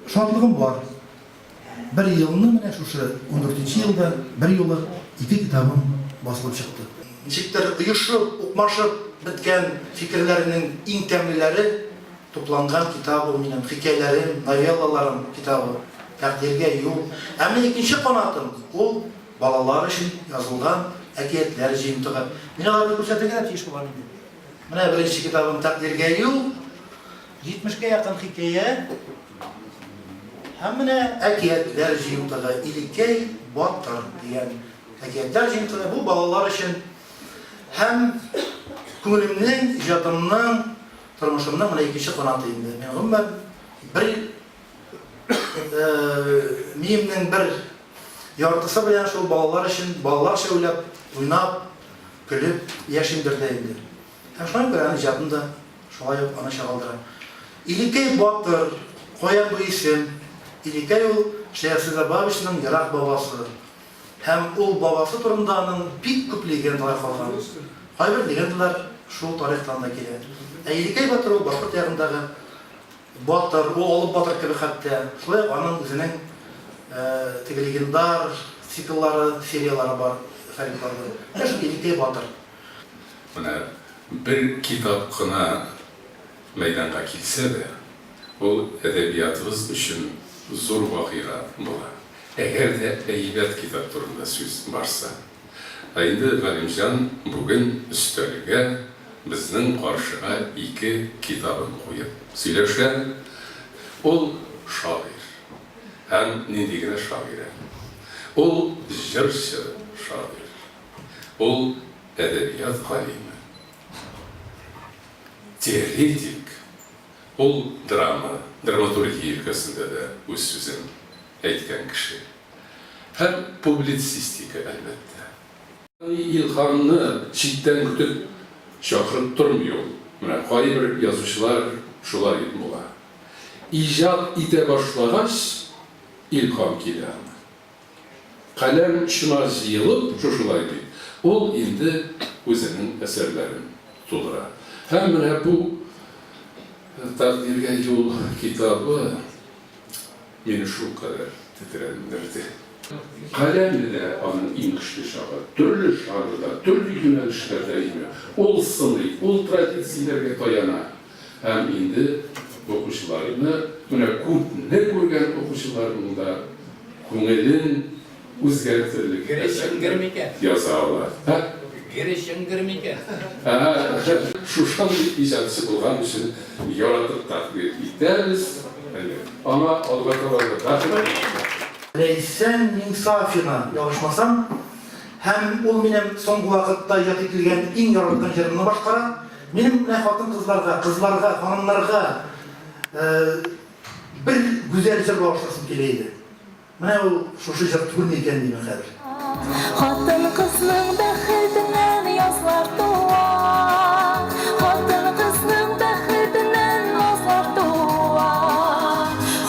Шатлыгым бар. Бер елны менә шушы ундүртенче елда берьюлы ике китабым басылып чыкты. Ничектер оешып, укмашып беткән фикерләрнең иң тәмлеләре тупланган китап ул минем, хикәяләрем, новеллаларым китабы, Тәкъдиргә юл. Ә менә икенче канатым, ул балалар өчен язылган әкиятләр җыентыгы. Мин аларны күрсәтергә дә тиеш булам инде. Менә беренче китабым Тәкъдиргә юл. Җитмешкә якын хикәя һәм менә әкиятләр җыентыгы Илекәй батыр дигән әкиятләр җыентыгы. Бу балалар өчен һәм күңелемнең, иҗатымның, тормышымның менә икенче канаты инде. Мин гомумән бер миемнең бер яртысы белән шул балалар өчен балаларча уйлап, уйнап, көлеп яшимдер дә инде. Һәм шуңа күрә аның иҗатын да шулай ук аны чагылдыра. Илекәй батыр, каян бу исем? Илекәй ул Шәяхсезә Бабичның ерак бабасы. Һәм ул бабасы турында аның бик күп легендалар калган. Кайбер легендалар шул тарихтан да килә. Ә Илекәй батыр ул башкорт ягындагы батыр, ул Алып батыр кебек хәтта. Шулай ук аның үзенең теге легендар цикллары, сериялары бар фольклорда. Менә шул Илекәй батыр. Менә бер китап кына мәйданга килсә дә, ул әдәбиятыбыз өчен зур вакыйга була. Әгәр дә әйбәт китап турында сүз барса. Ә инде Галимҗан бүген өстәлгә, безнең каршыга ике китабын куеп сөйләшә. Ул шагыйрь. Һәм нинди генә шагыйрь әле. Ул җырчы шагыйрь. Ул әдәбият галиме, теоретик, ул драма, драматургия өлкәсендә дә үз сүзен әйткән кеше. Һәм публицистика, әлбәттә. Илһамны читтән көтеп, чакырып тормый ул. Менә кайбер язучылар шулай була. Иҗат итә башлагач, илһам килә аңа. Каләм очына җыелып, шушылай бит, ул инде үзенең әсәрләрен тудыра. Һәм менә бу Тәкъдиргә юл китабы мине шулкадәр тетрәндерде. Каләме дә аның иң көчле чагы. Төрле жанрда, төрле юнәлешләрдә име. Ул сыный, ул традицияләргә таяна. Һәм инде укучыларны, менә күпне күргән укучыларның да күңелен үзгәртерлек әсәрләр яза ала. Ә? Ә, шушындый иҗатчы булган өчен яратып тәкъдир итәбез. Әйе. Аңа алга таба да бәхет. Ләйсән Миңсафина, ялгышмасам, һәм ул минем соңгы вакытта иҗат ителгән иң яраткан җырымны башкара. Минем менә хатын-кызларга, кызларга, ханымнарга бер гүзәл җыр багышласым килә иде. Менә ул шушы җыр түгелме икән димен хәзер. Хатын-кызның бәхетеннән язлар туа, Хатын-кызның бәхетеннән назлар туа,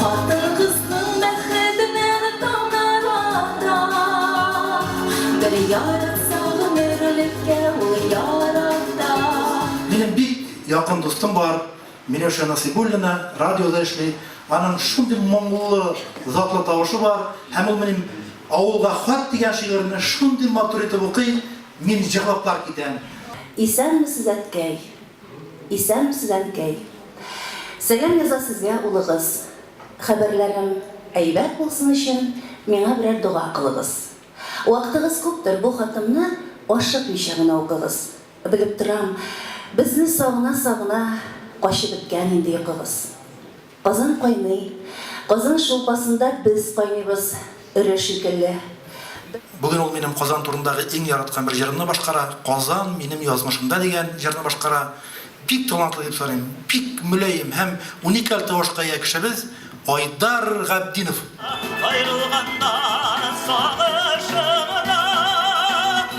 Хатын-кызның бәхетеннән таңнар ата. Бер яратса гомерлеккә. Минем бик якын дустым бар, Миләүшә Насыйбуллина, радиода эшли. Аның шундый моңлы, затлы тавышы бар. Һәм ул минем Авылга хат дигән шигырьне шундый матур итеп укый, мин җырлаплар китәм. Исәнмесез, әткәй! Исәнмесез, әнкәй! Сәлам яза сезгә улыгыз. Хәбәрләрем әйбәт булсын өчен миңа берәр дога кылыгыз. Вакытыгыз күптер, бу хатымны ашыкмыйча гына укыгыз. Белеп торам, безне сагына-сагына качып беткән инде йокыгыз. Казан кайный. Казан шулпасында без кайныйбыз, өрә шикелле. Бүген ул минем Казан турындагы иң яраткан бер җырымны башкара, Казан, минем язмышымда дигән җырны башкара. Бик талантлы дип саныйм, бик мөлаем һәм уникаль тавышка ия кешебез Айдар Габдинов. Аерылганда сагышымда,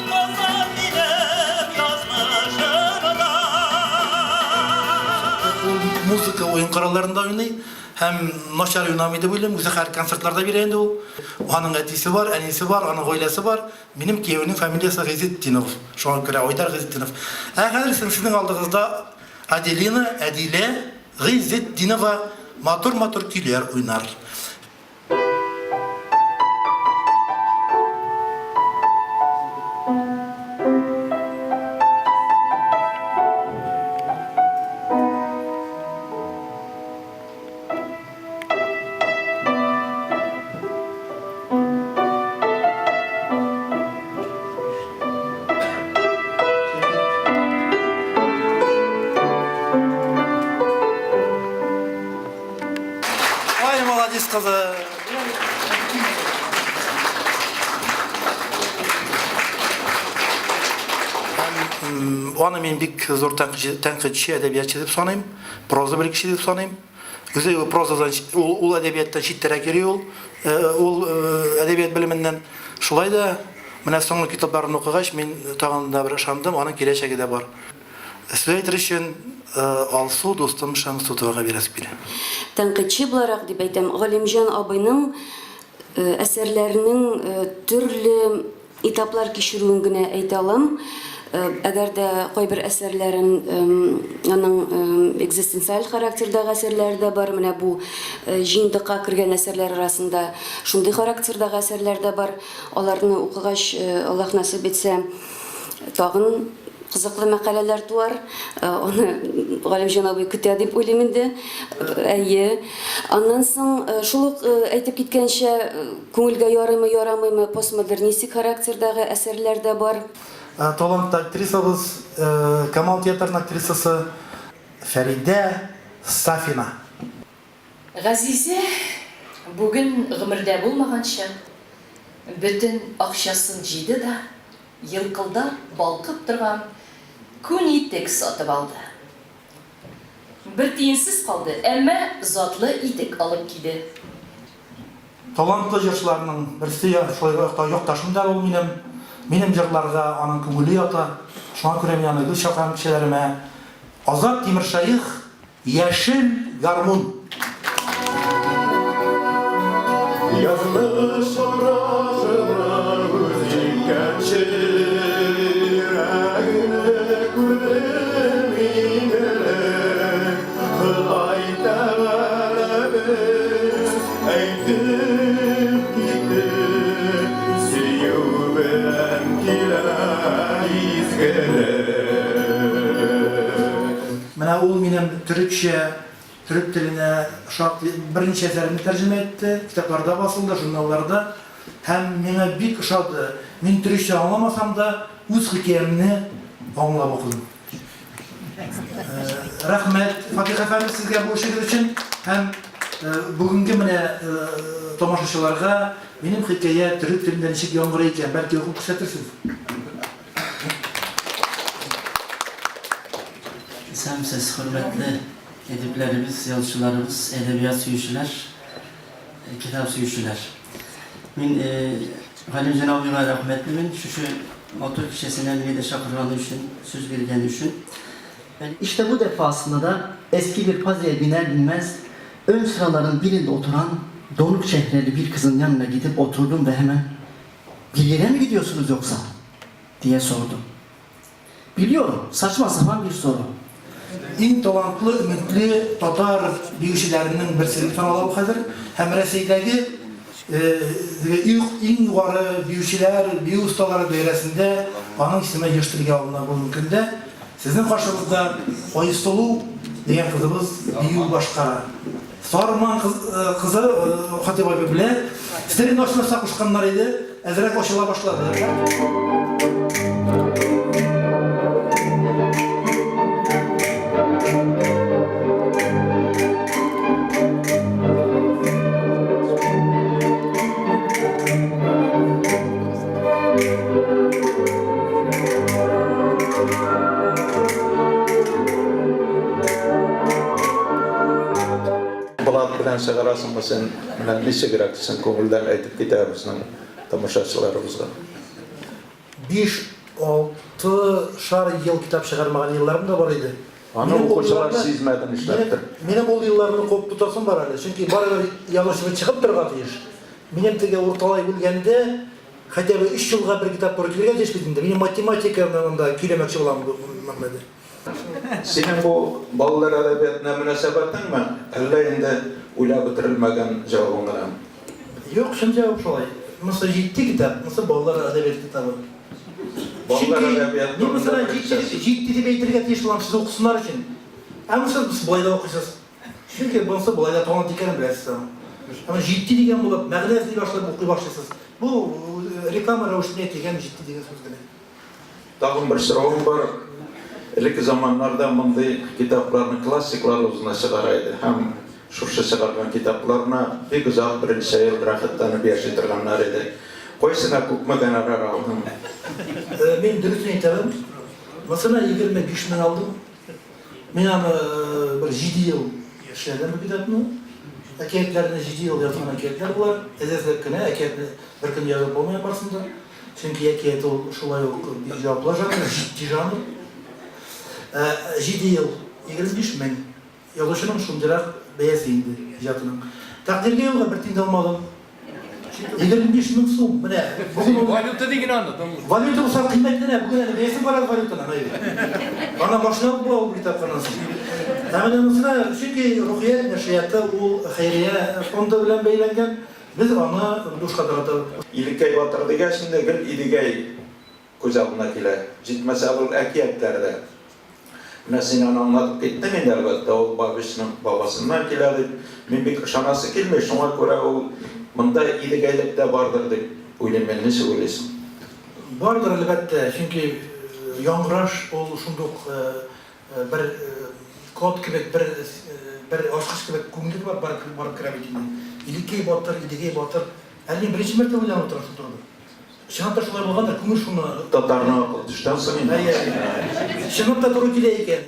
Казан минем язмышымда. Ул музыка уен коралларында уйный һәм начар уйнамый дип уйлыйм. Үзе хәзер концертлар да бирә инде ул. Аның әтисе бар, әнисе бар, аның гаиләсе бар. Минем кияүнең фамилиясе Гыйзетдинов, шуңа күрә Айдар Гыйзетдинов. Ә хәзер сезнең алдыгызда Аделина, Әдилә, Гыйзетдинова. матур-матур көйләр уйнар. Ай, молодец, кызы. Аны мин бик зур тәнкыйтьче, әдәбиятчы дип саныйм, проза белгече дип саныйм. Үзе ул прозадан, ул, ул әдәбияттан читтәрәк йөри ул, ул әдәбият белеменнән. Шулай да менә соңгы китапларын укыгач, мин тагын да бер ышандым, аның киләчәге дә бар. Сүз әйтер өчен Алсу дустым Шәмсутовага бирәсе килә. Тәнкыйтьче буларак дип әйтәм, Галимҗан абыйның әсәрләренең төрле этаплар кичерүен генә әйтә алам. Әгәр дә кайбер әсәрләрен аның экзистенциаль характердагы әсәрләре дә бар, менә бу җыентыкка кергән әсәрләр арасында шундый характердагы әсәрләр дә бар. Аларны укыгач, Аллаһ насыйп итсә, тагын Кызыклы мәкаләләр туар. Аны Галимҗан абый көтә дип уйлыйм инде. Әйе. Аннан соң шул ук әйтеп киткәнчә, күңелгә ярыймы, ярамыймы, постмодернистик характердагы әсәрләр дә бар. Талантлы актрисабыз, Камал театрының актрисасы Фәридә Сафина. Газизә бүген гомердә булмаганча бөтен акчасын җыйды да елкылдап балкып торган күн итек сатып алды. Бер тиенсез калды, әмма затлы итек алып киде. Талантлы җырчыларның берсе, шулай ук якташым да ул минем. Минем җырларга аның күңеле ята. Шуңа күрә мин аны гел чакырам кичәләремә. Азат Тимершәех Яшел гармун. Язмыш орашына үз җиткәнче Йөрәгеңне күрдем иң элек. Ходай Тәгаләбез әйтеп китте, Сөю белән килә изгелек. Менә ул минем төрекчә, төрек теленә шактый берничә әсәремне тәрҗемә итте, китапларда басылды, журналларда. Һәм миңа бик ошады. Мин төрекчә аңламасам да, үз хикәямне аңлап укыдым. Рәхмәт, Фатих әфәнде, сезгә бу эшегез өчен. Һәм бүгенге менә тамашачыларга минем хикәя төрек телендә ничек яңгырый икән, бәлки укып күрсәтерсез. Исәнмесез, хөрмәтле әдипләребез, язучыларыбыз, әдәбият сөючеләр, китап сөючеләр. Мин Галимҗан абыйга рәхмәтлемен, шушы матур кичәсенә мине дә чакырганы өчен, сүз биргәне өчен. İşte bu defasında da eski bir Pazi'ye biner binmez ön sıraların birinde oturan donuk çehreli bir kızın yanına gidip oturdum ve hemen Bir yere mi gidiyorsunuz yoksa? diye sordum. Biliyorum, saçma sapan bir soru. Иң талантлы, өметле татар биючеләренең берсе дип санала ул хәзер. Һәм Рәсәйдәге иң югары биючеләр, бию осталары даирәсендә аның исеме еш телгә алына бүгенге көндә. Сезнең каршыгызда Айсылу дигән кызыбыз бию башкара. Сарман кызы Хатыйп абый белә. Стерин ачмаса кушканнар иде, әзрәк ачыла башлады. Блат белән чыгарасыңмы син? Менә ничегрәк чын күңелдән әйтеп китә безнең тамашачыларыбызга. Биш-алты шар ел китап чыгармаган елларым да бар иде. Аны укучылар сизмәде нишләптер. Минем ул елларны куып тотасым бар әле, чөнки барыбер язучы чыгып торырга тиеш. Минем теге урталай бүлгәндә хотя бы өч елга бер китап туры килергә тиеш бит инде. Минем математиканы монда көйләмәкче булам бу мәгълүмәдә. Синең бу балалар әдәбиятына мөнәсәбәтеңме, әллә инде уйлап бетерелмәгән җавабың гынамы? Юк, чын җавап шулай. Монысы җитди китап, монысы балалар әдәбияты китабы. Балалар Чөнки әдәбияты мин турында монысына берничә җитди, сүз. җитди дип әйтергә тиеш булам, сез укысыннар өчен. Ә монысы сез болай да укыйсыз. Чөнки монысы болай да талант икәнен беләсез аның. Аны җитди дигән булып, мәгънә эзли башлап укый башлыйсыз. Бу реклама рәвешендә әйтелгән җитди дигән сүз генә. Тагын бер соравым бар. Элекке заманнарда мондый китапларны классиклар үзенә чыгара иде һәм шушы чыгарган китапларына бик озак, берничә ел рәхәтләнеп яши торганнар иде. Кайсына күпме гонорар алдың? Мин дөресен әйтәм, монысына 25 мең алдым. Мин аны бер җиде ел эшләдем бу китапны. Әкиятләрне җиде ел язган әкиятләр болар. Әз-әзләп кенә әкиятне бер көн язып булмый барысын да. Чөнки әкият ул шулай ук бик җаваплы жанр, җитди жанр. Җиде ел, 25 мең. Язучының шундыйрак бәясе инде иҗатының. Тәкъдиргә юлга бер тиен дә алмадым. 25 мең сум, менә бүген ул... Валюта диген аны, Валюта булса кыйммәтләнә, бүген әле бәясен карагыз валютаның, әйе. Ана машина алып була ул китапханнан соң. Ә менә монысына, чөнки Рухият нәшрияты ул хәйрия фонды белән бәйләнгән, без аны бушка таратабыз. Илекәй батыр дигәч инде гел Идегәй күз алдына килә. Җитмәсә ул әкиятләрдә. Менә син аны аңлатып киттең инде, әлбәттә, ул Бабичның бабасыннан килә дип. Мин бик ышанасы килми, шуңа күрә ул монда Идегәйлек тә бардыр дип уйлыйм мин. Ничек уйлыйсың? Бардыр, әлбәттә, чөнки яңгыраш ул шундук бер код кебек, бер бер ачкыч кебек күңелгә барып барып барып керә бит инде. Илекәй батыр, Идегәй батыр. Әле мин беренче мәртәбә уйланып утырам шул турыда. Чынлап та шулай булгандыр, күңел шуны. Татарның акылы төштән соң инде. Әйе, әйе. Чынлап та туры килә икән.